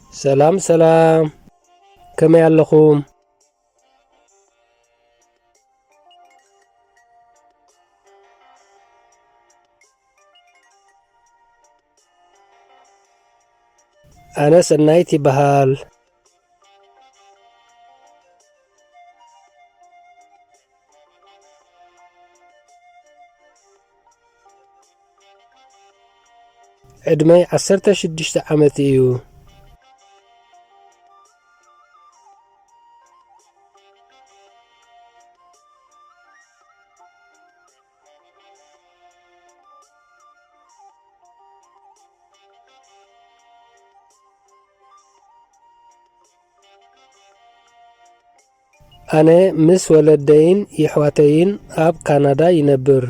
ሰላም ሰላም፣ ከመይ ኣለኹም? ኣነ ሰናይት ይበሃል። ዕድመይ ዓሰርተ ሽዱሽተ ዓመት እዩ። ኣነ ምስ ወለደይን የሕዋተይን ኣብ ካናዳ ይነብር።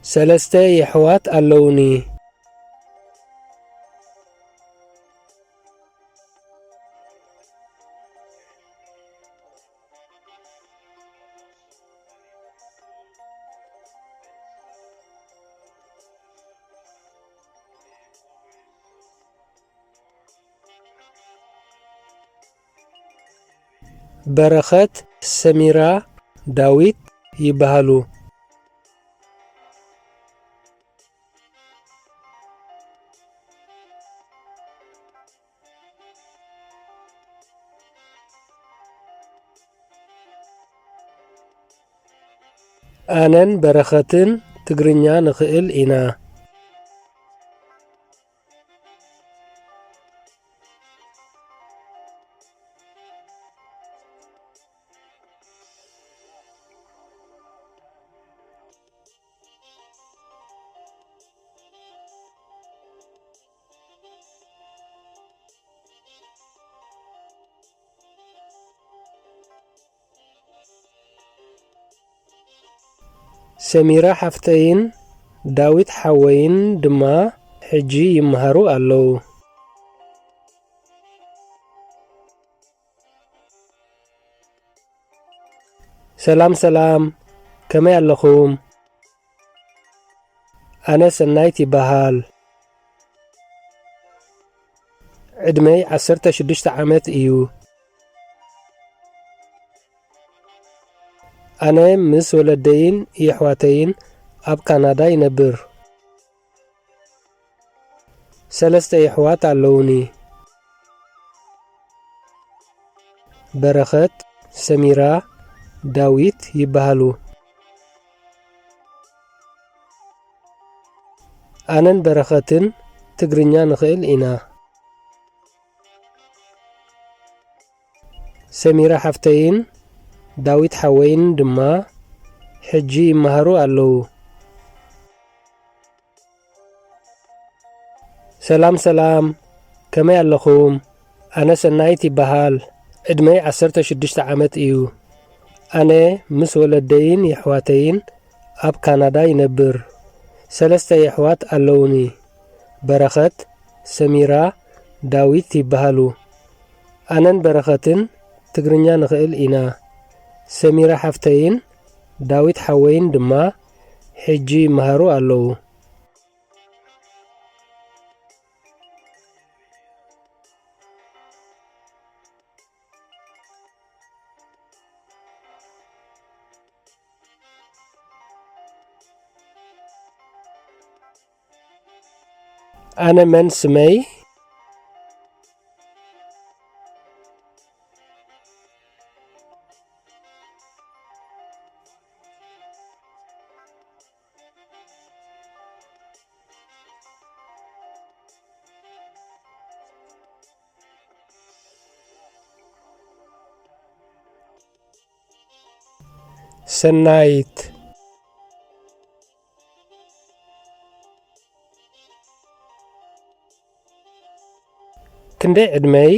ሰለስተ የሕዋት ኣለዉኒ። በረኸት፣ ሰሚራ፣ ዳዊት ይበሃሉ። ኣነን በረኸትን ትግርኛ ንኽእል ኢና። ሰሚራ ሓፍተይን ዳዊት ሓወይን ድማ ሕጂ ይመሃሩ ኣለዉ። ሰላም ሰላም፣ ከመይ ኣለኹም? ኣነ ሰናይት ይበሃል። ዕድመይ ዓሰርተ ሽዱሽተ ዓመት እዩ። ኣነ ምስ ወለደይን የሕዋተይን ኣብ ካናዳ ይነብር። ሰለስተ የሕዋት ኣለዉኒ። በረኸት፣ ሰሚራ፣ ዳዊት ይበሃሉ። ኣነን በረኸትን ትግርኛ ንኽእል ኢና። ሰሚራ ሓፍተይን ዳዊት ሓወይን ድማ ሕጂ ይመሃሩ ኣለዉ። ሰላም ሰላም፣ ከመይ ኣለኹም? ኣነ ሰናይት ይበሃል። ዕድመይ ዓሰርተ ሽዱሽተ ዓመት እዩ። ኣነ ምስ ወለደይን የሕዋተይን ኣብ ካናዳ ይነብር። ሰለስተ የሕዋት ኣለዉኒ። በረኸት፣ ሰሚራ፣ ዳዊት ይበሃሉ። ኣነን በረኸትን ትግርኛ ንኽእል ኢና። ሰሚራ ሓፍተይን ዳዊት ሓወይን ድማ ሕጂ ይመሃሩ ኣለዉ። ኣነ መን ስመይ? ሰናይት። ክንደይ ዕድመይ?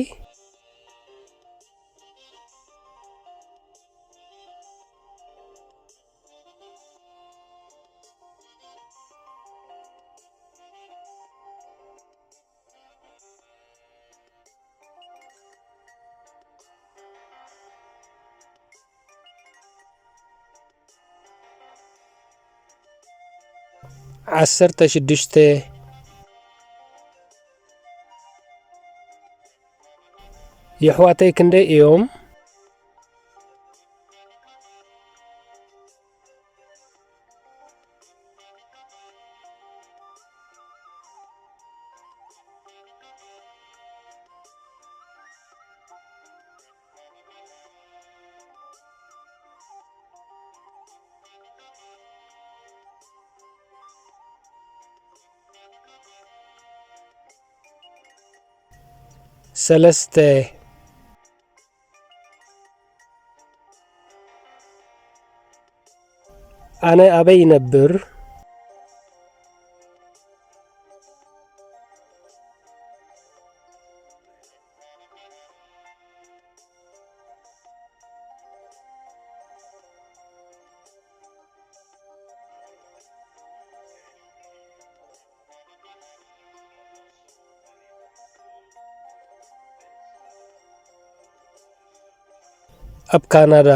ዓሰርተ ሽዱሽተ። የሕዋተይ ክንደይ እዮም? ሰለስተ። ኣነ ኣበይ ይነብር? ኣብ ካናዳ።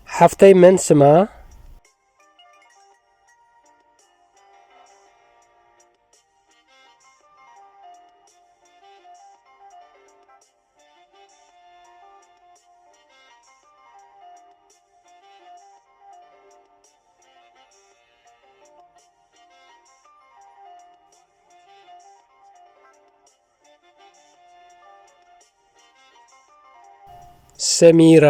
ሓፍተይ መን ስማ? ሰሚራ።